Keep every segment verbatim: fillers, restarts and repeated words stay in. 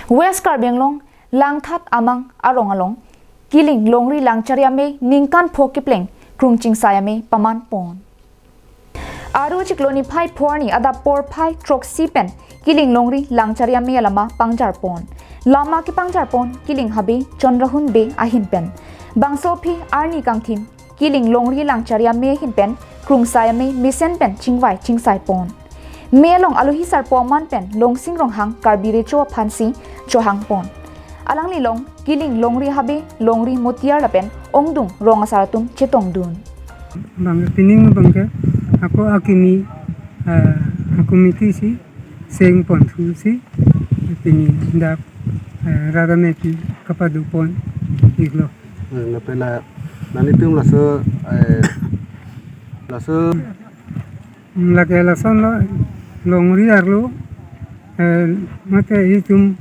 West Karbi Anglong, Langthat amang arong along Kiling Longri Langchari Amei ningkan pho kepleng krung chingsai amei paman pon. Aru chiklo niphai pho arni adap porphai throksi pen Kiling Longri Langchari Amei alama pangjar pon. Lama kepangjar pon Kiling Habe Chondrahun Bey ahin pen. Bangso aphi arni kangthim Kiling Longri Langchari Amei ahin pen krungsai amei mesen pen chingvai chingsai pon. Mei along alohi sarpo aman pen Longsing Ronghang Karbi Recho aphansi chohang pon. Alangli along Kiling Longri Habe, Longri Motiar lapen ongdung rong asar atum chetongdun. Bang pining bangke ako akimi, eh, ako miti si seng pon thu si pini dak, eh, rara meti kapadu pon iklo. Eh, lapen la nanglitum laso, eh, laso lake lasonlo, longri arlo, eh, mate itum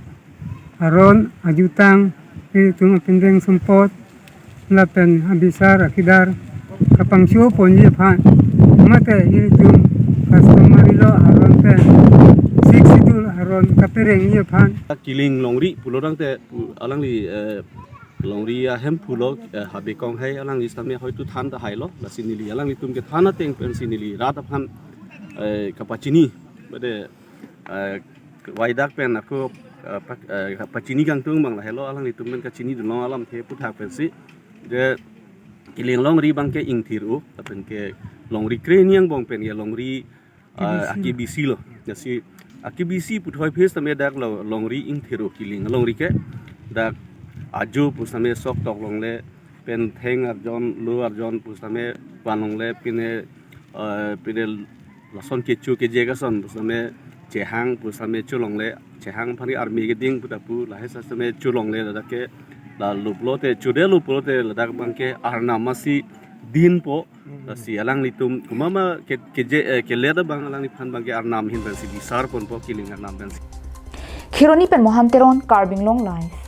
aron ajutang, itum apindeng sumpot lapen abisar akedar kapangcho ponji aphan, mate itum customary law aron pen Sixth Schedule aron kaperengji aphan. Kiling Longri pulo tangte pu-, alangli, eh, Longri ahem pulo, eh, Habe Konghai alangli sitame hoitu than tahai lo, lasi neli alanglitum kethan ateng pensi neli rat aphan, eh, kapachini, bade, eh, waidak pen ako, eh, pak-, eh, pachini kangtung bang lahelo, alanglitum pen kachinidun long alamthe aphuthak pensi. De Kiling Longri bangke ingthir-o, lapen ke longri kre ni angbong pen ke longri, ah, A K B C. A K B C lo. Lasi A K B C puthoi aphi sitame dak lo, longri ingthir-o Kiling Longri ke. Dak ajo pusitame sok tok longle, pen theng arjon, lo arjon pusitame pan longle, pine, eh, pine lason kecho keje kason pusitame chehang pusitame cho longle, chehang aphan ke arme keding puta pu, lahai sitame cho longle, ladak ke la lo pulote, chodelo pulote ladak bangke arnam asi dinpo. Lasi alanglitum komat ma ke, keje, eh, kelet abang alangliphan bangke arnam ahin pensi bisar ponpo, Kiling arnam pensi. Kheroni pen Mohan Teron, Karbi Anglong Live.